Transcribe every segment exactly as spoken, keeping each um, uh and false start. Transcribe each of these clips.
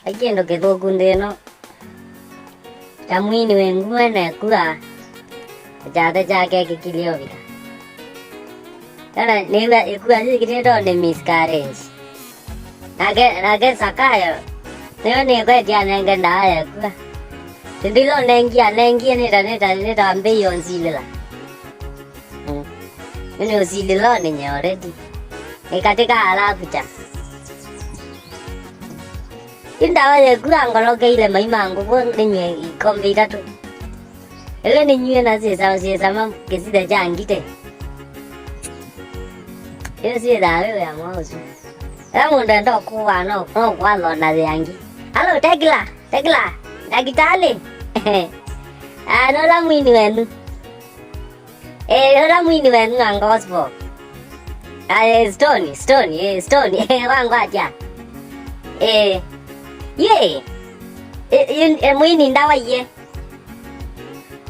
Ai kĩndũ kĩthũku nthĩ ĩno. Tamwini we nguma na ĩkua. Kyathe kyake kĩkilye ũvika. Kana nĩw'a ĩkua yĩkĩtĩtwe nĩ miscarriage. Nake, nake Sakayo, nĩwe nĩkwetye anenge ndawa ya ĩkua. Ndilo nengie, anengie nĩta, nĩta, nĩta mbei onsilĩla. Mm. Yu nĩ ũsilĩlonĩ nye already. Nĩ katĩ ka alakucha. Yu ndawa ya ĩkua ngolokeile mai ma ngũkũ nĩnywe ikombe itatũ. Ĩla nĩnywie na syĩsa, syĩsama kĩsithe kya ngite. Ĩyo syĩthaa wĩ wĩa mwa ũsu. Ĩla mũndũ enda ũkũwa, no, no kwalona thĩ angĩ. Alo, Tekla, Tekla, ndakĩtalĩ. Ah, nũla mwini wenyu. Eh, nũla mwini wenyu wa gospel. Ah, eh, Stone, Stone, eh, Stone, eh, wangwatya. Eh, ye. Eh, eh, eh, mwini ndawa iye.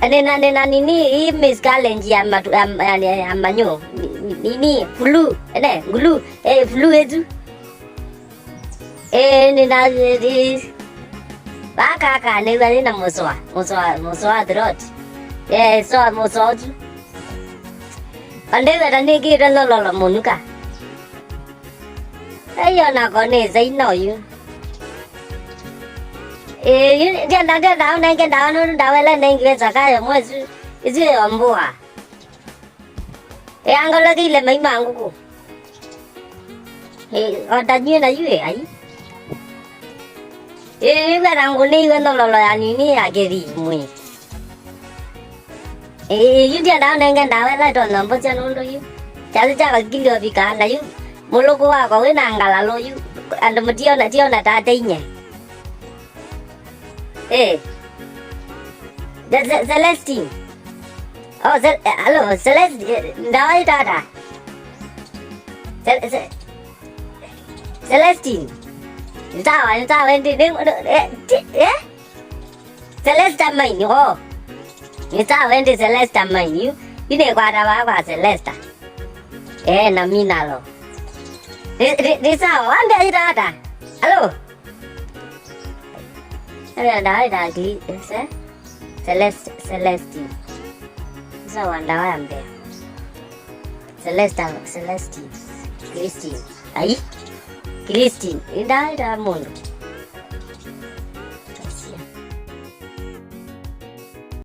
Nĩna, nĩna nini, hii miscarriage ya matu, ya, ya, ya, ya manyo. Ni- ni- Nini, flu, ene, ngulu, eh, flu yetu. Eh, nĩna, eh, eh, vakaka nĩw'a nĩna mũsoa, mũsoa, mũsoa throat. Eh, soa, mũsoa ũtu. Andĩweta nĩkĩte lololo mũnuka. Ei, onako nĩ saina ũyu. Ĩĩ, yu, ndienda, ndienda ũnenge ndawa nũndũ ndawa ĩla nengiwe Sakayo mwesu, isu ĩyo mbũa. Ĩangolokeile mai ma ngũkũ. Ĩĩ, o ta nyie na yu ĩ, ai. Ĩĩ, wĩw'a na ngũnĩiwe nololo ya nini ya kĩthimwĩ. Ĩĩ, yu ndienda ũnenge ndawa ĩla ĩtonya mbosya nũndũ yu kyasyo kya vakilio vika na yu mũlũkũ wakwa wĩ na ngalalũ yu andũ mũtiona tiona tate inye. Ĩĩ. The, the, Celestine. Oh, Cel, eh, hello, Celestine, eh, ndawa ĩ tata. Cel, Cel, Celestine. Nĩ sawa, nĩ sawa, ndi, ndi, eh, ti, eh? Celesta maini, oh. Nĩ sawa, ndi Celesta maini. Yu, yu nĩkwata vaa kwa Celesta. Eh, na minalo. Nĩ, nĩ, nĩ sawa, wambĩa ĩ tata. Hello? Aya ndawa ĩta Gli-, ese? Celest-, Celestine. Sawa ndawa ya mbea. Celesta, Celestine. Christine. Ai? Christine. Ĩ ndawa ĩta mũndũ.